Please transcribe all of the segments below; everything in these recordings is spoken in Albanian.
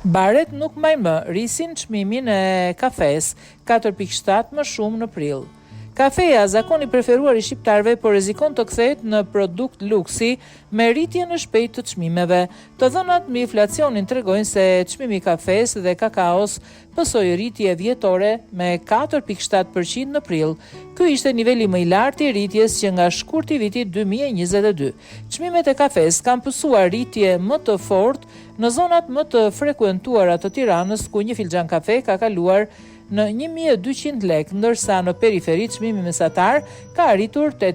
Baret nuk mbajnë më, rrisin çmimin e kafesë, 4,7 më shumë në prill. Kafeja, zakon i preferuar i shqiptarëve, po rrezikon të kthehet në produkt luksi me rritjen e shpejtë të çmimeve. Të dhënat mbi inflacionin tregojnë se çmimi i kafesë dhe kakaos pësoi rritje vjetore me 4,7% në prill. Ky ishte niveli më i lartë i rritjes që nga shkurti i vitit 2022. Çmimet e kafesë kanë pësuar rritje më të fortë në zonat më të frekuentuara të Tiranës, ku një filxhan kafe ka kaluar në 1200 lekë, ndërsa në periferi çmimi mesatar ka arritur te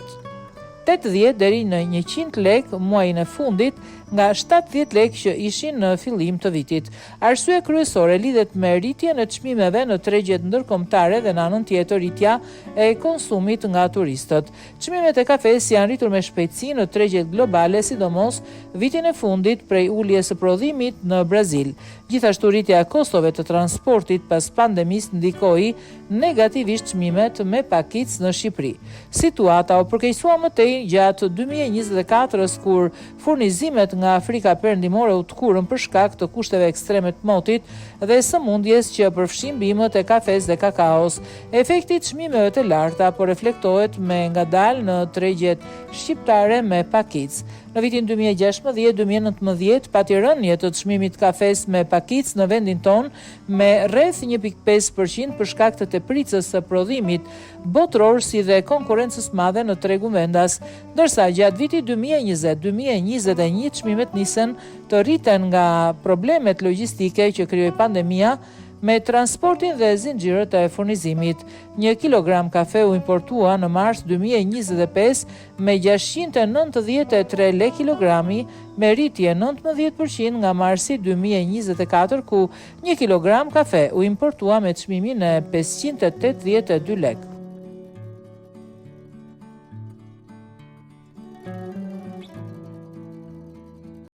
80 deri në 100 lekë muajin e fundit nga 70 lekë që ishin në fillim të vitit. Arsye kryesore lidhet me rritjen e çmimeve në tregjet ndërkombëtare dhe në anën tjetër rritja e konsumit nga turistët. Çmimet e kafesë janë rritur me shpejtësi në tregjet globale, sidomos vitin e fundit prej uljes së prodhimit në Brazil. Gjithashtu rritja e kostove të transportit pas pandemisë ndikoi negativisht çmimet me pakicë në Shqipëri. Situata u përkeqësua më tej gjatë 2024-s kur furnizimet nga Afrika Perëndimore u tkurrën për shkak të kushteve ekstreme të motit dhe sëmundjes që përfshin bimët e kafesë dhe kakaos. Efekti i çmimeve të larta po reflektohet me ngadalë në tregjet shqiptare me pakicë. Në vitin 2016-2019 pati rënie të çmimit të kafesë me pakicë në vendin tonë me rreth 1.5% për shkak të tepricës së prodhimit botëror si dhe konkurrencës madhe në tregun vendas, ndërsa gjatë vitit 2020-2021 çmimet nisën të rriten nga problemet logjistike që krijoi pandemia me transportin dhe zinxhirët e furnizimit. Një kilogram kafe u importua në mars 2025 me 693 lekë kilogrami, me rritje 19% nga marsi 2024 ku 1 kilogram kafe u importua me çmimin e 582 lekë.